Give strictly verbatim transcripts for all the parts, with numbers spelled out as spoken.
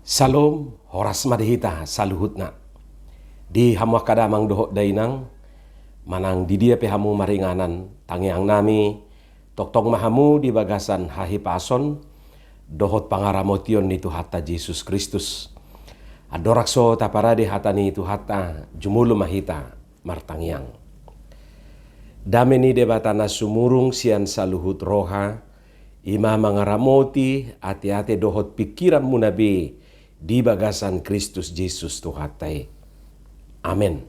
Salom, horas ma di hita saluhutna. Di hamu angka damang dohot dainang, manang di dia pe hamu maringanan, tangiang nami, tongtong ma hamu di bagasan hahipason dohot pangaramotion ni Tuhanta Jesus Kristus. Andorang so taparade hata ni Tuhanta, jumolo ma hita martangiang. Dame ni Debata na sumurung sian saluhut roha, i ma mangaramoti ateate dohot pingkiranmuna be di bagasan Kristus Jesus Tuhanta i. Amen.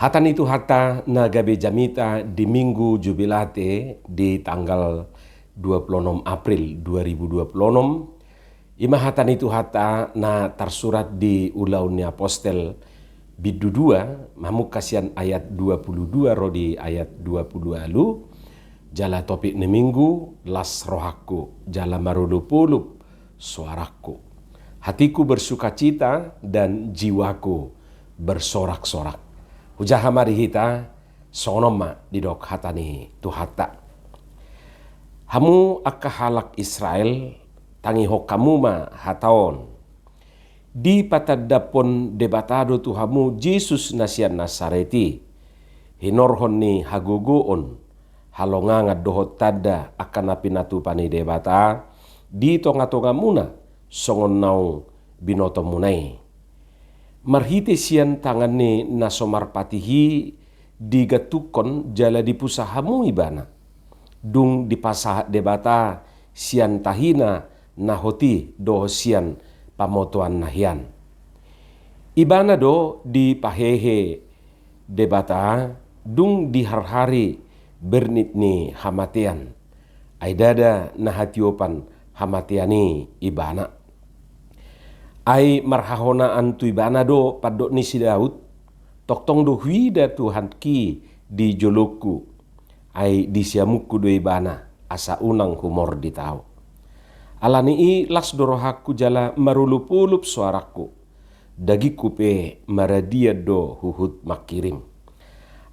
Hata ni Tuhanta na gabe jamita di Minggu Jubilate di tanggal dua puluh enam April dua ribu dua puluh enam, i ma hata ni Tuhanta na tarsurat di Ulaon ni Apostel bindu dua, mamungka sian ayat dua puluh dua ro di ayat dua puluh ualu, jala topik ni Minggu, las rohangku, jala marolopolop soarangku. Hatiku bersukacita dan jiwaku bersorak-sorak. Hujaha ma di hita, songon on ma didok hata ni Tuhanta. Hamu angka halak Israel, tangihon hamu ma hata on. Dipatandahon Debata do tu hamu Jesus na sian Nasaret i, hinorhon ni hagogoon, halongangan dohot tanda angka na pinatupa ni Debata di tongatongamuna, songon naung binotomuna i. Marhite sian tangan ni na so marpatih i digantungkon jala dipusa hamu ibana. Dung dipasahat Debata sian tahina na hot i dohot sian pamotoanna hian. Ibana do dipahehe Debata dung diharhari bernit ni hamatean. Ai ndada na hatiopan hamatean i ibana. Ai marhahonaan tu ibana do pandok ni si Daud, tongtong do huida Tuhanki di jolongku, ai di siamunku do ibana, asa unang humordit ahu. Ala ni i las do rohangku jala marolopolop soarangku. Dagingku pe maradian do huhut mangkirim.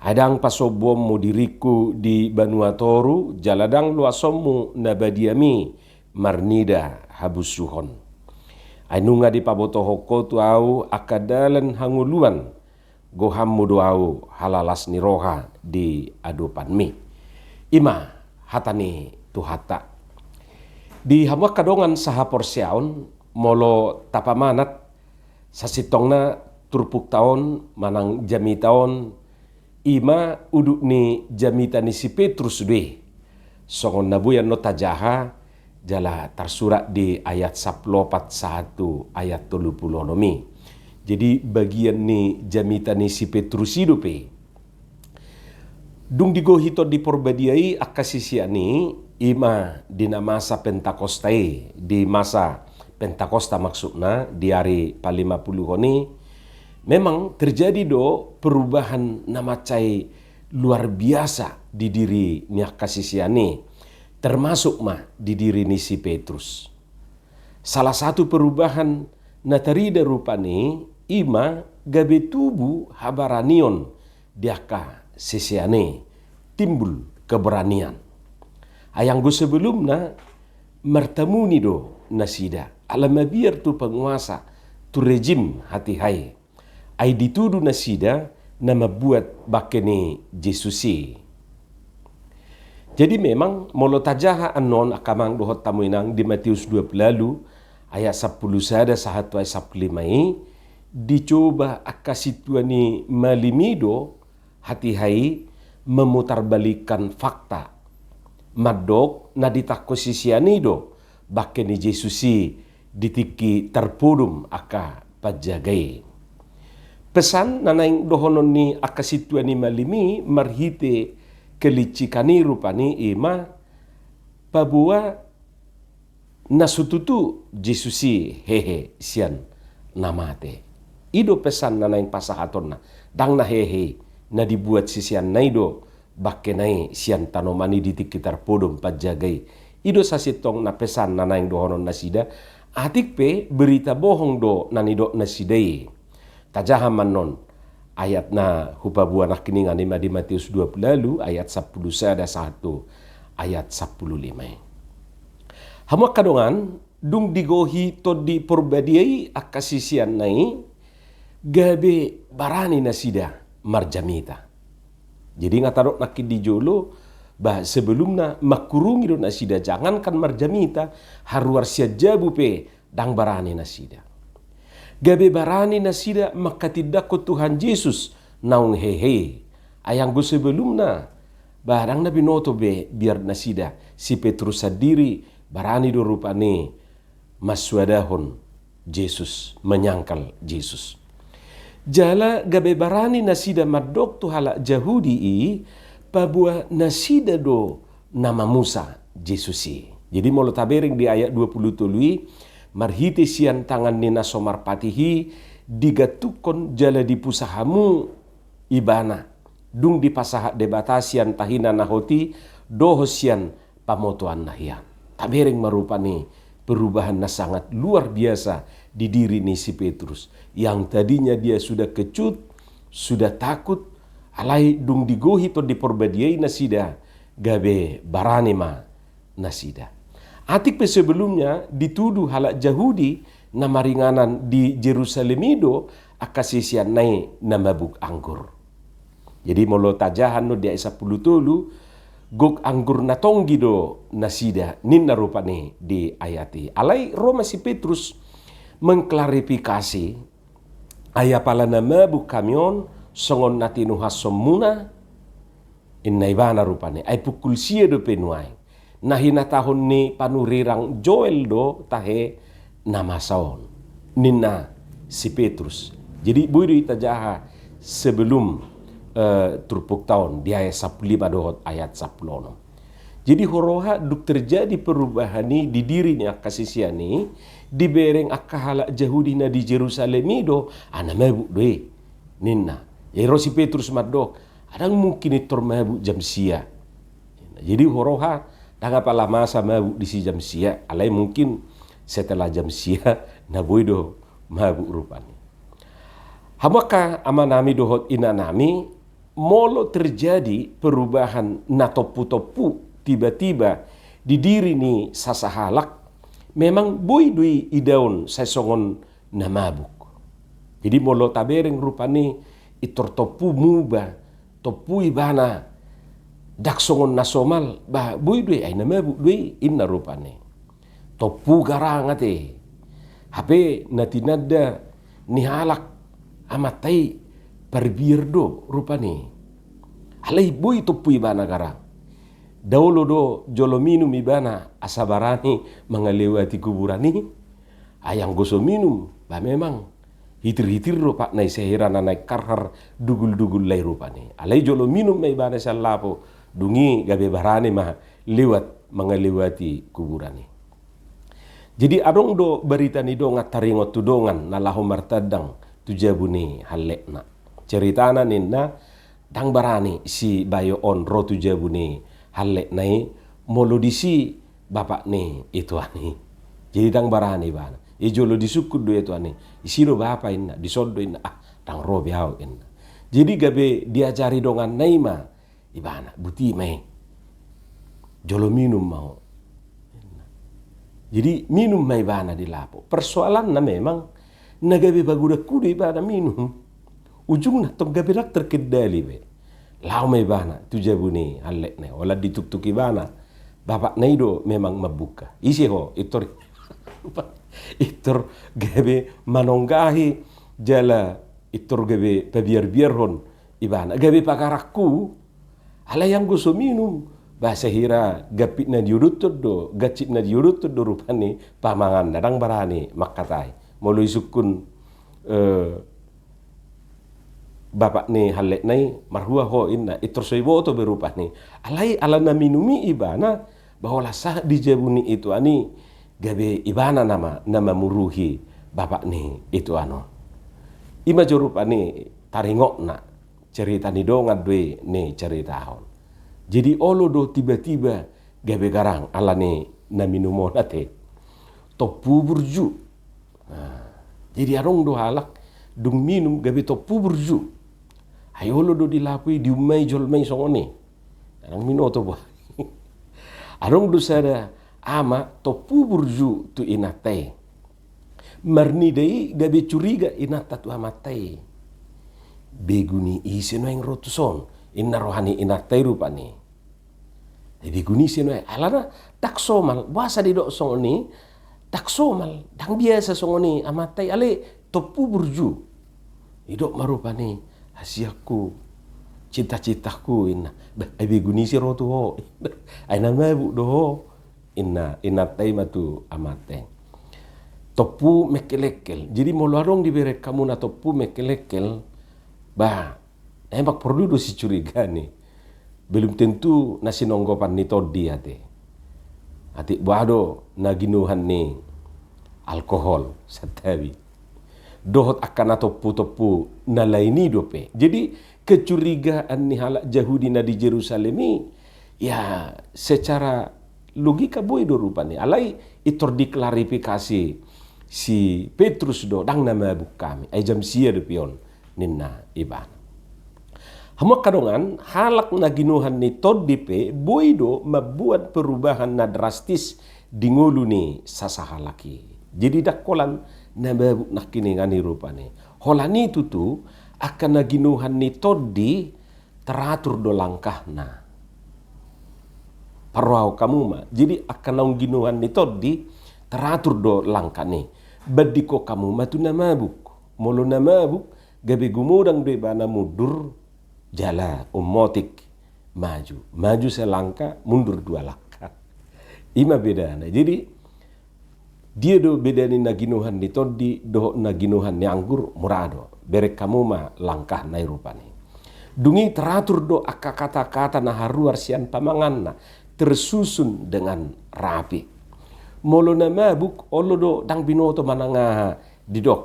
Ai ndang pasombuonmu diringku di banua toru, jala ndang loasonmu na badiami marnida habusuhon. Ai nunga dipabotohon ho tu ahu angka dalan hangoluan, gohanmu do ahu halalas ni roha di adopanmi. I ma hata ni Tuhanta. Di hamu angka dongan sahaporseaon, molo tapamanat, sasintongna turpukta on manang jamita on, i ma udut ni jamita ni si Petrus do i. Songon na boi annon tajaha, jala tarsurat di ayat sampulu opat sahat tu ayat tolu pulu onom i. Jadi bagian ni jamita ni si Petrus i dope. Dung digohithon di Porbadia i angka sisean i, i ma di na masa Pentakosta i, di masa Pentakosta maksudna, di ari palimapuluhon i, memang terjadi do perubahan na mansai luar biasa di diri ni angka sisean i, termasuk ma di diri ni si Petrus. Salah satu perubahan na tarida rupani, i ma gabe tubu habaranion di angka sisean i, timbul keberanian. Ai anggo sebelumna martamuni do nasida, ala mabiar tu penguasa, tu rejim hatiha i. Ai ditudu nasida na mambuat bangke ni Jesus i. Jadi memang molo tajaha annon angka amang dohot hamu inang di Matius dua pulu ualu ayat sampulu sada sahat tu ayat sampulu lima i, dicoba angka sintua ni malim i do hatiha i memutarbalikkan fakta. Mandok na ditangko sisean i do bangke ni Jesus i di tingki tarpodom angka panjaga i. Pesan na naeng dohonon ni angka sintua ni malim i marhite kelicikan i rupani i ma paboa na so tutu Jesus i hehe sian na mate. I do pesan na naeng pasahatonna, ndang na hehe i, na dibuat siseanna i do bangkena i sian tanoman i di tingki tarpodom panjaga i. I do sasintongna pesan na naeng dohonon nasida, atik pe berita bohong do na nidok nasida i. Tajaha ma annon ayat na hupaboa nangkiningan i ma di Matius dua pulu ualu ayat sampulu sada sahat tu ayat sampulu lima i. Hamu angka dongan, dung digohi Tondi Porbadia i angka siseanna i, gabe barani nasida marjamita. Jadi nga tadok nangkin di jolo, bah, sebelumna mangkurungi do nasida, jangankan marjamita, haruar sian jabu pe ndang barani nasida. Gabe barani nasida manghatindanghon Tuhan Jesus naung hehe. Ai anggo sebelumna, bah, ndang na binoto be biar nasida, si Petrus sandiri barani do rupani mansuadahon Jesus, menyangkal Jesus. Jala gabe barani nasida mandok tu halak Jahudi i, paboa nasida do na mamusa Jesus i. Jadi molo tabereng di ayat dua pulu tolu i, marhite sian tangan ni na so marpatih i digantukkon jala dipusa hamu ibana, dung dipasahat Debata sian tahina na hot i dohot sian pamotoanna hian. Tabereng ma rupani perubahan na sangat luar biasa di diri ni si Petrus. Yang tadinya dia sudah kecut, sudah takut, alai dung digohi Tondi Porbadia i nasida, gabe barani ma nasida. Atik pe sebelumnya dituduh halak Jahudi na maringanan di Jerusalem i do angka siseanna i na mabuk anggur. Jadi molo tajaha annon di ayat sampulu tolu, gok anggur na tonggi do nasida, ninna rupani di ayat i. Alai ro ma si Petrus mengklarifikasi, ai apala na mabuk hami on songon na tinuhashonmuna, inna ibana rupani, ai pungkul sia dope nuaeng? Na hinatahon ni panurirang Joel do tahe na masa on, ninna si Petrus. Jadi boi do i tajaha sebelum, eh, turpukta on di ayat sampulu lima dohot ayat sampulu onom. Jadi huroha dung terjadi perubahan i di diri ni angka sisean i, dibereng angka halak Jahudi na di Jerusalem i do, ah, na mabuk do i, ninna. Jadi ro si Petrus mandok, ndang mungkin intor mabuk jam sia. Jadi huroha ndang apala masa mabuk disi jam sia, alai mungkin setelah jam sia na boi do mabuk rupani. Hamu angka amanami dohot inanami, molo terjadi perubahan na tompu-tompu tiba-tiba di diri ni sasahalak, memang boi do i idaon sai songon na mabuk. Jadi molo tabereng rupani intor tompu muba, tompu ibana ndang songon na somal, bah, boi do i, ai na mabuk do i, inna rupani. Tompu garang ate. Hape na tinanda ni halak amanta i parbiar do rupani. Alai boi tompu ibana garang. Ndang olo do jolo minum ibana asa barani mangalewati kuburan i. Ai anggo so minum, bah, memang hitir-hitir do patna i, sahira na naeng harhar dugul-dugul lai rupani. Alai jolo minum ma ibana sian lapo, dung i gabe barani ma lewat mangalewati kuburan i. Jadi adong do barita ni dongan taringot tu dongan na laho martandang tu jabu ni hallekna. Ceritana ninna, ndang barani si Bayo on ro tu jabu ni hallekna i molo disi bapak ni ituan i. Jadi ndang barani ibana. I jolo disungkun do ituan i, ise do bapa, inna, dison do, inna. Ah, ndang ro be au, inna. Jadi gabe diajari donganna i ma ibana, buti ma i. Jolo minum ma ho. Jadi minum ma ibana di lapo. Persoalanna memang na gabe pagodangku do ibana minum. Ujungna tong gabe ndang terkendali be. Laho ma ibana tu jabu ni hallekna i, holan dituktuk ibana bapakna i do memang mambuka. Ise ho? Intor, intor gabe manonggahi jala intor gabe pabiar-biarhon ibana, gabe pagarangku. Alai anggo so minum, bah, sahira gampit na diodothon do, gansip na diodothon do rupani pamanganna, ndang barani mangkatai. Molo isungkun, eh, bapak ni hallekna i, marhua ho, inna, intor so iboto be rupani. Alai ala na minum i ibana, bah, holan sahat di jabu ni ituan i, gabe ibana nama na mamuruhi bapak ni ituan on. I ma jo rupani taringotna. Cerita ni dongan do i nicaritahon. Jadi olo do tiba-tiba gabe garang ala ni na minum on ate. Tompu burju. Nah, jadi adong do halak dung minum gabe tompu burju. Ai olo do di lapo i diumai jolma i songon i. Ndang binoto bah. Adong do sada ama tompu burju tu inanta i. Marnida i gabe curiga inanta tu amanta i. Begu ni ise nuaeng ro tuson, inna roha ni inanta i rupani. Ai begu ni ise nuaeng, alana ndang somal, boasa didok songon i, ndang somal, ndang biasa songon i amanta i, alai tompu burju. Didok ma rupani, hasianku, cinta-cintaku, inna. Bah, ai begu ni ise ro tu ho? Ai na mabuk do ho, inna inanta i ma tu amanta i. Tompu mengkelengkel. Jadi molo adong dibereng hamu na tompu mengkelengkel, bah, emang porlu do sicurigaan i. Belum tentu na sinonggopan ni tondi ate. Atik boha do na ginuhan ni alkohol, santabi. Dohot angka na tompu-tompu na lain i dope. Jadi kecurigaan ni halak Jahudi na di Jerusalem i, ya, secara logika boi do rupani. Alai i tor diklarifikasi si Petrus do, ndang na mabuk hami. Ai jam sia dope on, ninna ibana. Hamu angka dongan, halak na ginuhan ni tondi pe boi do mambuat perubahan na drastis di ngolu ni sasahalak i. Jadi ndang holan na mabuk nangkiningan i rupani. Holan i tutu, angka na ginuhan ni tondi teratur do langkahna. Parrohahon hamu ma. Jadi angka naung ginuhan ni tondi teratur do langkahna i. Bandingkon hamu ma tu na mabuk. Molo na mabuk, gabe gumodang do ibana mundur, jala ummotik maju. Maju selangkah, mundur dua langkah. I ma bedana. Jadi dia do beda ni na ginuhan ni tondi dohot na ginuhan ni anggur? Mura do. Bereng hamu ma langkahna i rupani. Dung i teratur do angka kata-kata na haruar sian pamanganna, tersusun dengan rapi. Molo na mabuk, olo do ndang binoto manang aha didok.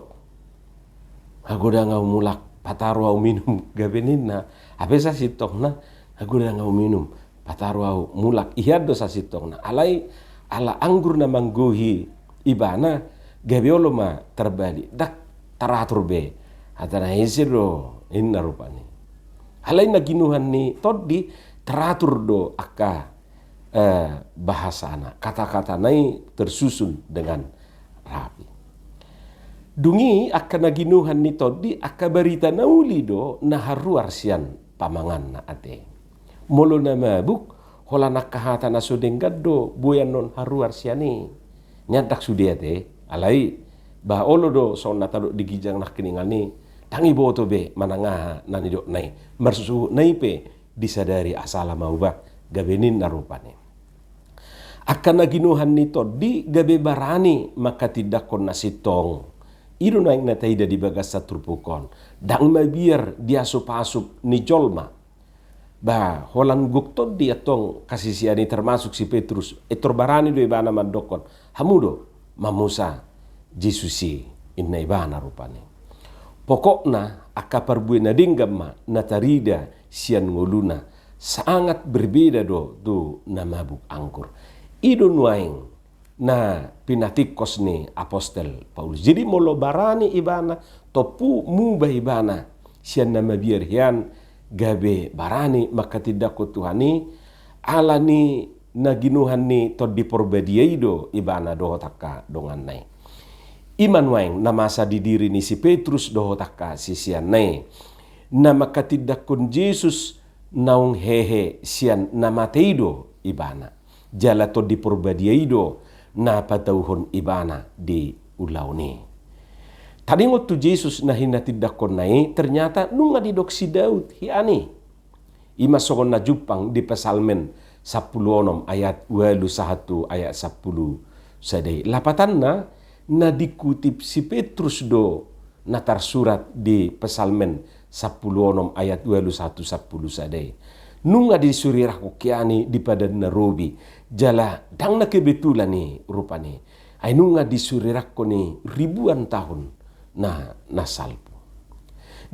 Hagodang ahu mulak, pataru ahu minum, gabe ninna. Hape sasintongna, hagodang ahu minum, pataru ahu mulak. Hian do sasintongna. Alai ala anggur na manggohi ibana, gabe olo ma tarbalik. Ndang taratur be. Hatana ise do, inna rupani. Alai na ginuhan ni tondi taratur do angka eh, bahasana, kata-katana i tersusun dengan rapi. Dung i angka na ginuhan ni tondi, angka barita na uli do na haruar sian pamanganna ate. Molo na mabuk, holan angka hata na so denggan do boi annon haruar sian i. Nian ndang sude ate, alai bah olo do songon na tadok di ginjang nangkiningan i, ndang iboto be manang aha na nidokna i. Marsuhutna i pe disadari, asa ala mauba, gabe ninna rupani. Angka na ginuhan ni tondi gabe barani mangkatindangkon na sintong. I do naeng na taida di bagasan turpuk on. Ndang mabiar diasup-asup ni jolma. Bah, holan gok tondi antong hasisian i termasuk si Petrus. Pintor barani do ibana mandokkon, hamu do mamusa Jesus i, inna ibana rupani. Pokokna, angka parbue na denggan ma na tarida sian ngoluna, sangat berbeda do tu na mabuk anggur. I do nuaeng na pinatingkos ni apostel Paulus. Jadi molo barani ibana, tompu muba ibana sian na mabiar hian, gabe barani mangkatindangkon Tuhan i, ala ni na ginuhan ni Tondi Porbadia i do ibana dohot angka donganna i. I ma nuaeng na masa di diri ni si Petrus dohot angka siseanna i. Na mangkatindangkon Jesus naung hehe sian na mate i do ibana. Jala Tondi Porbadia i do na patauhon ibana di ulaon i. Tadingot tu Jesus na hinatindangkonna i, ternyata nunga didok si Daud hian i. I ma songon na jumpang di Psalmen sampulu onom ayat ualu sahat tu ayat sampulu sada i. Lapatanna, na dikutip si Petrus do na tarsurat di Psalmen sampulu onom ayat ualu sahat tu sampulu sada i. Nunga disurirangkon hian i di padan na robi, jala ndang na kebetulan i rupani. Ai nunga disurirangkon i ribuan tahun na, na salpu.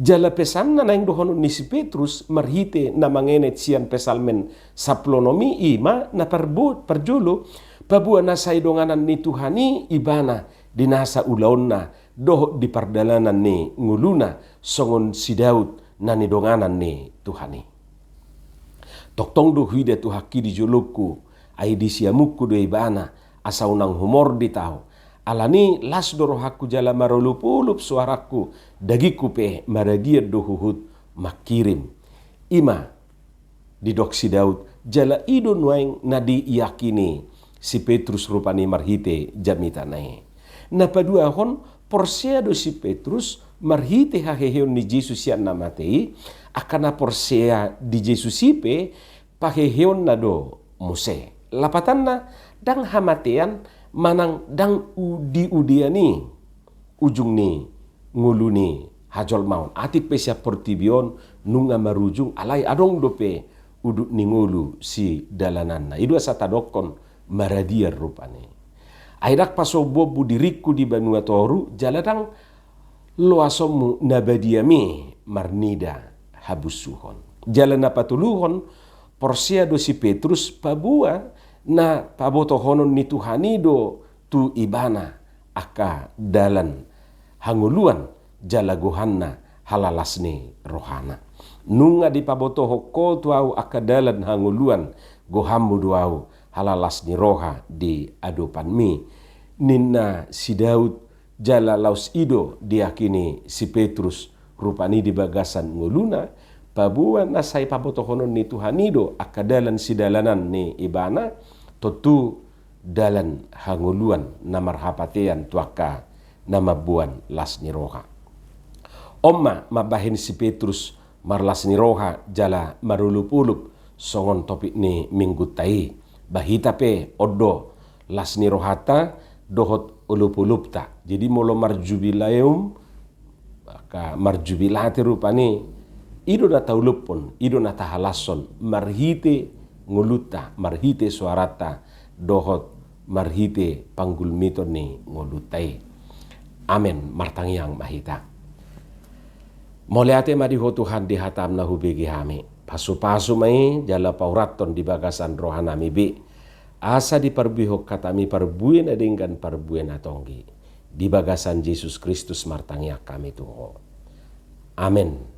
Jala pesanna naeng dohonon ni si Petrus marhite na mangenet sian Psalmen sampulu onom i, i ma na parbo-, parjolo, paboa na sai donganan ni Tuhan i ibana di nasa ulaonna dohot di pardalanan ni ngoluna songon si Daud na nidonganan ni Tuhan i. Tongtong do huida Tuhanki di jolongku, Ai disiamungku do ibana, asa unang humordit ahu. Alani las do rohangku jala marolopolop soarangku, dagingku pe maradian do huhut mangkirim. I ma didok si Daud, jala i do nuaeng na diyakini si Petrus rupani marhite jamitana i. Na paduahon, porsea do si Petrus marhite haheheon ni Jesus sian na mate i, angka na porsea di Jesus i pe paheheonna do muse. Lapatanna, ndang hamatean manang ndang u-, diudean i ujung ni ngolu ni hajolmaon. Atik pe sian portibi on nunga marujung, alai adong dope udut ni ngolu sidalananna. I do asa tadokkon maradian rupani. Ai ndang pasombuonmu diringku di banua toru, jala ndang loasonmu na badiami marnida habunsuhon. Jala na patoluhon, porsea do si Petrus paboa na pabotohonon ni Tuhan i do tu ibana angka dalan hangoluan jala gohanna halalas ni rohana. Nunga dipabotohon ho tu ahu angka dalan hangoluan, gohanmu do ahu halalas ni roha di adopanmi, ninna si Daud. Jala laos i do diyakini si Petrus rupani di bagasan ngoluna, paboa na sai pabotohonon ni Tuhan i do angka dalan sidalanan ni ibana, tontu dalan hangoluan na marhapatean tu angka na mamboan las ni roha. On ma mambahen si Petrus marlas ni roha jala marolopolop songon topik ni minggunta i. Ba hita pe on do las ni rohanta dohot olopolopta. Jadi molo marjubileum, angka marjubilate rupani, i do na taolophon, i do na tahalashon marhite ngolunta, marhite soaranta dohot marhite panggulmiton ni ngolunta i. Amen. Martangiang ma hita. Mauliate ma di Ho Tuhan di hataM na hubege hami. Pasupasu ma i jala paurathon di bagasan rohanami be, asa diparbuehon hataMi parbue na denggan, parbue na tonggi. Di bagasan Jesus Kristus martangiang hami tu Ho. Amen.